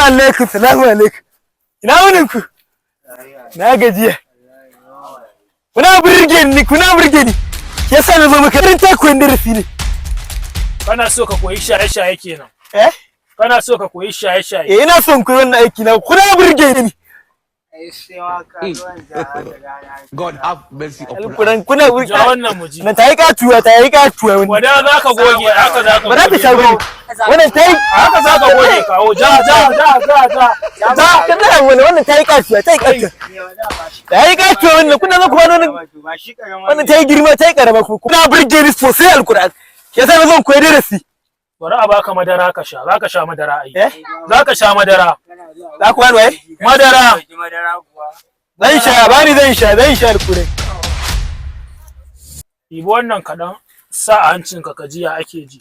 Alaikum, salamu alaikum. Ina wunin ku? Na gajiya. Kuna burge ni, kuna burge ni. Yasa na zo makaranta koyon darasi ne. Kana so ka koyi shaye-shaye kenan? Eh? Kana so ka koyi shaye-shaye? Eh, ina son koyi wannan aiki na. Kuna burge ni. God have mercy upon us. Alkuran kuna burge. Ja wannan mu ji. Na ta yi katuwa, ta yi katuwa wannan. Wada za ka goge, haka za ka Ba za ta goge. sha goge. Wannan ta yi Haka za ka goge, kawo. Ja, ja, ja, ja, ja. Ja, ka tsaya wannan, wannan ta yi katuwa, ta yi katuwa. Ta yi katuwa wannan, kuna zo ku bani wannan. Wannan ta yi girma, ta yi karama kuma. Kuna burge ni sosai, alkuran. Yasa na zo koyi darasi. Bari a baka madara ka sha, za ka sha madara ai. Eh? Za ka sha madara. Za ku bani waye? Madara. Zan sha, bani zan sha, zan sha alkurai. Ɗibi wannan kaɗan sa a hancinka ka ji ya ake ji.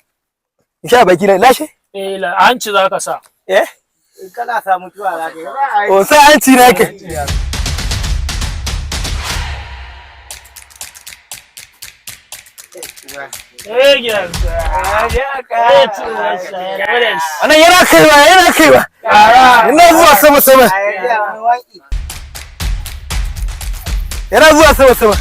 In sha baki na lashe? Eh, a hanci za ka sa. Eh? Kana sa mutuwa za ka yi. O sa hanci na kai. Eh, yanzu. Wannan yana kaiwa, yana kaiwa. Yana zuwa sama sama. Yana zuwa sama sama.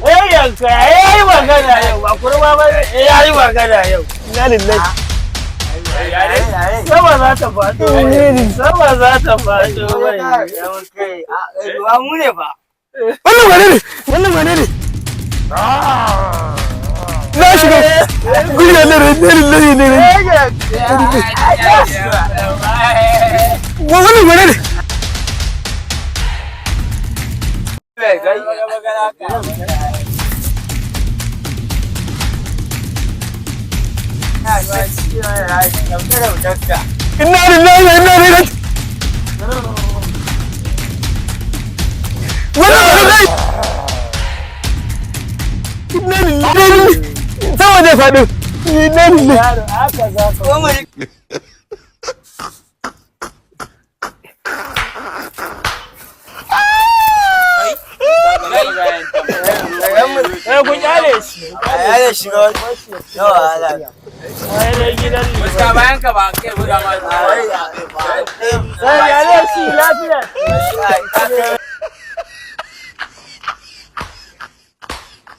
Eh, yanzu ya yi magana yau, ba kurma ba ne. Eh, ya yi magana yau. Inna lillahi. Sama za ta faɗo. Sama za ta faɗo. Mu ne fa. Wannan wane ne? Wannan wane ne? Na shiga. Guri na ne ne ne ne. Wannan wane ne? Inna lillahi wa inna ilaihi raji'un. Wannan wane ne? Inna lillahi. Sama zai faɗo. Inna lillahi. Yaro, haka za ka. Eh, ku kyale shi. Ya shiga yawa. Ai, dai gidan liman. Bayan ka ba kai buga ma. Sai kyale shi lafiya.